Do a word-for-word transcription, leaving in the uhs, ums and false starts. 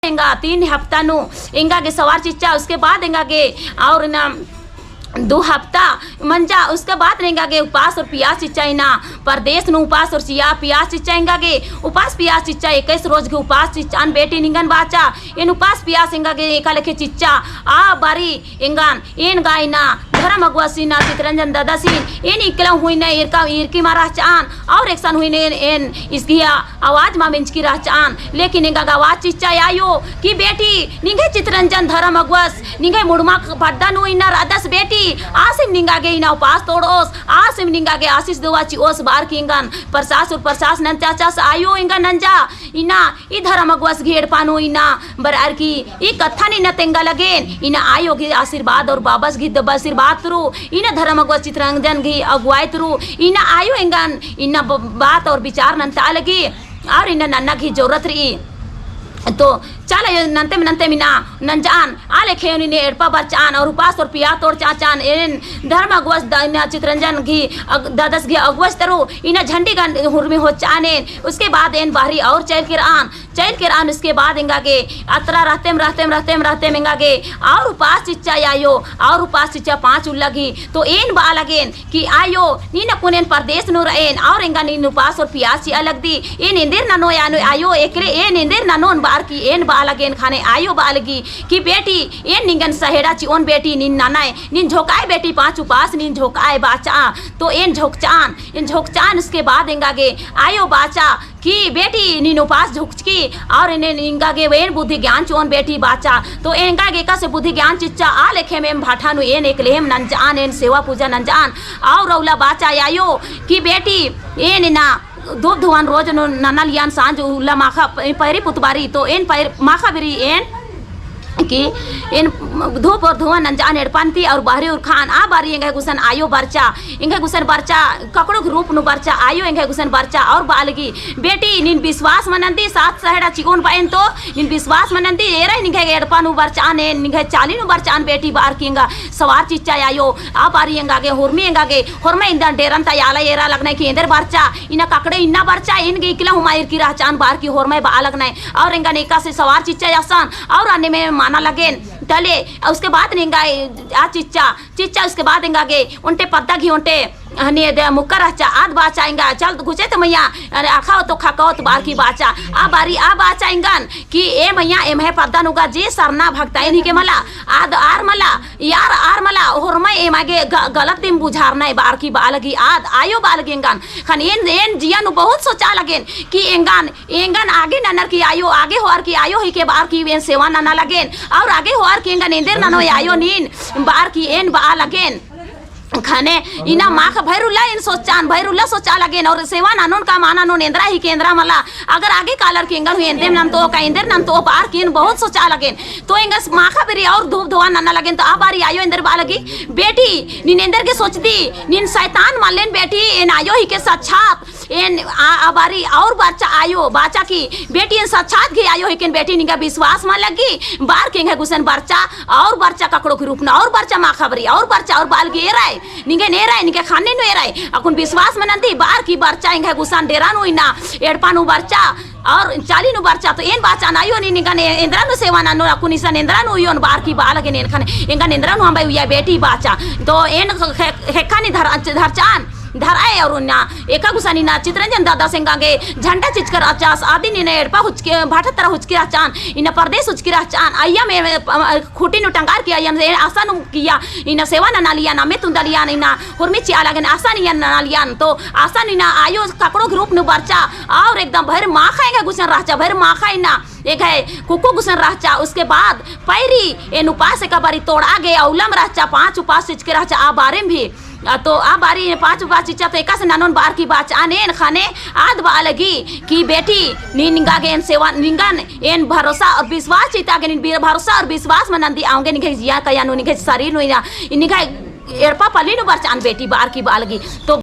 एंगा तीन हफ्ता नू एंगा गे सवार चिच्चा, उसके बाद एंगा गे और ना दो हफ्ता मंजा, उसके बाद एंगा गे उपास और पियास चिच्चा इन्ना, परदेस नू उपास और चिया पियास चिच्चा एंगा गे, उपास पियास चिच्चा, इक्कीस रोज गे उपास चिच्चान बेटी निंगन बाचा, एन उपास पियास एंगा गे एका लेखे चिच्चा, आ बारी एंगन, एन गा इन्ना, धरम अगुवासिन, चितरंजन ददासिन, एन इकला हुई ने इरका, इरकी मा रहचान, और एकसन हुई ने एन, एन इसगिया आवाज मा मेंजकी रहचान, लेकिन एंगा गा आवाज चिच्चा आयो, कि बेटी, निंग्है चितरंजन धरम अगुवस, निंग्है मुड़मा पद्दा नू इन्ना रअदस बेटी, आसिम निंगा गे इन्ना उपास तोड़ओस, आसिम निंगा गे आशीष दुआ चिओस बार की एंगन, प्रसास और प्रसास नंचाचस आयो एंगा नंजा, इन्ना ई धरम अगुवस गही एड़पा नू इन्ना बरअर की ई कत्थन इन्ना तेंगा लगेन, इन्ना आयो गही आशीर्वाद और बाबस गही दब आशीर्वाद तुरु, इन्ना धरम अगुवस चितरंजन गही अगुवाई तुरु, इन्ना आयो एंगन, इन्ना ब-, बात और विचार नन्ता लगी, और इन्ना नन्ना गही जरूरत रई। तो चल आयो नन्तेम नन्तेम इन्ना नंजान, आ लेखे इन्ने एड़पा बरचान और उपास और पिया तोड़चाचान, एन धरम अगुवस द-, इन्ना चितरंजन गही अग-, ददस गही अगुवस तुरु, इन्ना झंडी गन हुरमी होचान एन, उसके बाद एन बहरी और चल केरआन, चल केरआन, उसके बाद एंगा गे अतरा रहतेम, रहतेम, रहतेम, रहतेम एंगा गे और उपास चिच्चा आयो, और उपास चिच्चा पाँच उल्ला गही, तो एन बआ लगेन कि आयो, नीन अक्कुन एन परदेस नू रएन, और एंगा नीन उपास और पियास चिआ लगदी, एन एन्देर ननोन आयो, एकले एन एन्देर ननोन बार की एन बआ लगेन ख़ने आयो बआ लगी कि बेटी, एन निंगन सहेड़ा चिओन बेटी, नीन ननय, नीन झोंकाय बेटी, पाँच उपास नीन झोंकाय बाचा, तो एन झोंकचान, एन झोंकचान, उसके बाद एंगा गे आयो बाचा, कि बेटी नीन उपास झुकचकी और एन्ने निंगा गे एन बुद्धि ज्ञान चिओन बेटी बाचा। तो एंगा गे एकासे बुद्धि ज्ञान चिच्चा आ लेखेम एम भाठा नू एन एकलेम नंजान, एन सेवा पूजा नंजान। और उल्ला बाचा आयो कि बेटी एन इन्ना धूप धुवन रोज नू ननालियन, सांझ उल्ला माखा प-, पैरी पुतबारी तो एन पैर-, माखा बिरी एन कि एन धूप और धुवन नंजान एड़पन्ती और बहरी उरखान आ बारी एंग्है गुसन आयो बरचा, एंग्है गुसन बरचा, ककड़ो गही रूप नू बरचा, आयो एंग्है गुसन बरचा और बआ लगी, बेटी, नीन बिस्वास मनन्दी, सात सहेड़ा चिओन बएन तो, नीन बिस्वास मनन्दी, एरा निंग्है एड़पा नू बरचान, एन निंग्है चाली नू बरचान बेटी, बार की एंगा सवार चिच्चा आयो, आ बारी एंगा गे, होरमी एंगा गे, होरमय इन्दा डेरन ता आला एरा लगनय कि एन्देर बरचा, इन्ना ककड़े इन्ना बरचा, एन गे इकला हूँ मा इरकी रहचान, बार की होरमय बआ लगनय, और एंगन एकासे सवार चिच्चा असन, और अन्नेम मना लगेन, तले, उसके बाद निंगा आ चिच्चा, चिच्चा उसके बाद एंगा गे ओन्टे पद्दा गही ओन्टे हने दे मुक्का रहचा, आद बाचा एंगा चल गुचे तो मइया, अरे अखा तो खका तो बार की बाचा, आ बारी आ बाचा एंगन कि ए मइया एम्है पद्दा नू गा जे सरना भगताइन ही के मला, आद आर मला, यार आर मला, होरमय एमा गे ग-, गलत दिम बुझारनय बार की बआ लगी, आद आयो बआ लगी एंगन, ख़ने एन, एन जिया नू बहुत सोचा लगेन कि एंगन एंगन आगे ननर की आयो, आगे होअर की आयो ही के बार की एन सेवा नना लगेन, और आगे होअर की एंगन एन्देर ननोय आयो नीन, बार की एन बआ लगेन। ख़ने इन्ना माख भैरुल्ला एन सोचान, भैरुल्ला सोचा लगेन, और सेवा ननोन का मा ननोन एन्देरा ही के एन्देरा मला, अगर आगे कालर की एंगन हूँ एन्देम नन्तोय का एन्देर नन्तोय बार की एन बहुत सोचा लगेन। तो एंगस माखा बिरी और धूप धुवा नना लगेन, तो आ बारी आयो एन्देर बआ लगी, बेटी, नीन एन्देर गे सोचदी, नीन सैतान मल्लेन बेटी, एन आयो ही के साक्षात एन आ, आ बारी और बरचा आयो, बाचा की बेटी एन साक्षात गही आयो हिकेन बेटी निंगा बिस्वास मा लग्गी, बार की एंग्है गुसन बरचा, और बरचा ककड़ो गही रूप नू, और बरचा माखा बरी, और बरचा और बआ लगी एराय, निंगे ने एराय, निंगे ख़न्ने नू एराय, अक्कुन बिस्वास मा नन्दी, बार की बरचा एंग्है गुसन डेरा नू इन्ना, एड़पा नू बरचा, और चाली नू बरचा, तो एन बाचा आयो नीन निंगन एन्देरा नू सेवा ननोन, अक्कुन इसन एन्देरा नू उयोन बार की बआ लगेन एन ख़ने, एंगन एन्देरा नू अम्बय उया बेटी बाचा, तो एन खे-, खे-, ख़ेक्खा नी धर-, धरचान, धरआय और इन्ना एका गुसन इन्ना चितरंजन दादस एंगा गे झंडा चिचकर रहचस, आदिन इन्ना एड़पा हुचके, भाटा तरा हुचके रहचान, इन्ना परदेस हुचके रहचान, अइय्या में, अ, अ, खूँटी नू टंगार की अइय्या, ए, असन किया, इन्ना सेवा ननालियन, अम्मे तुन्दालियन, इन्ना हुरमी चिआ लगेन, असन इय्या ननालियन, तो असन इन्ना आयो ककड़ो गही रूप नू बरचा, और एकदम भैर माखा एंग्है गुसन रहचा, भैर माखा इन्ना एंग्है कुक्को गुसन रहचा, उसके बाद पैरी एन उपास एका बारी तोड़आ गे अउलम रहचा, पाँच उपास चिचके रहचा, आ बारिम भी आ, तो आ बारी पाँच उपास चिच्चा तो एकासे ननोन बार की बाचान एन ख़ने आद बआ लगी कि बेटी, नीन निंगा गे एन सेवा, निंगन एन भरोसा और बिस्वास चिता गे नीन बि-, भरोसा और बिस्वास मा नन्दी औंगे निंग्है जिया कया नू, निंग्है सरीर नू इन्ना, निंग्है एड़पा पल्ली नू बरचान बेटी बार की बआ लगी। तो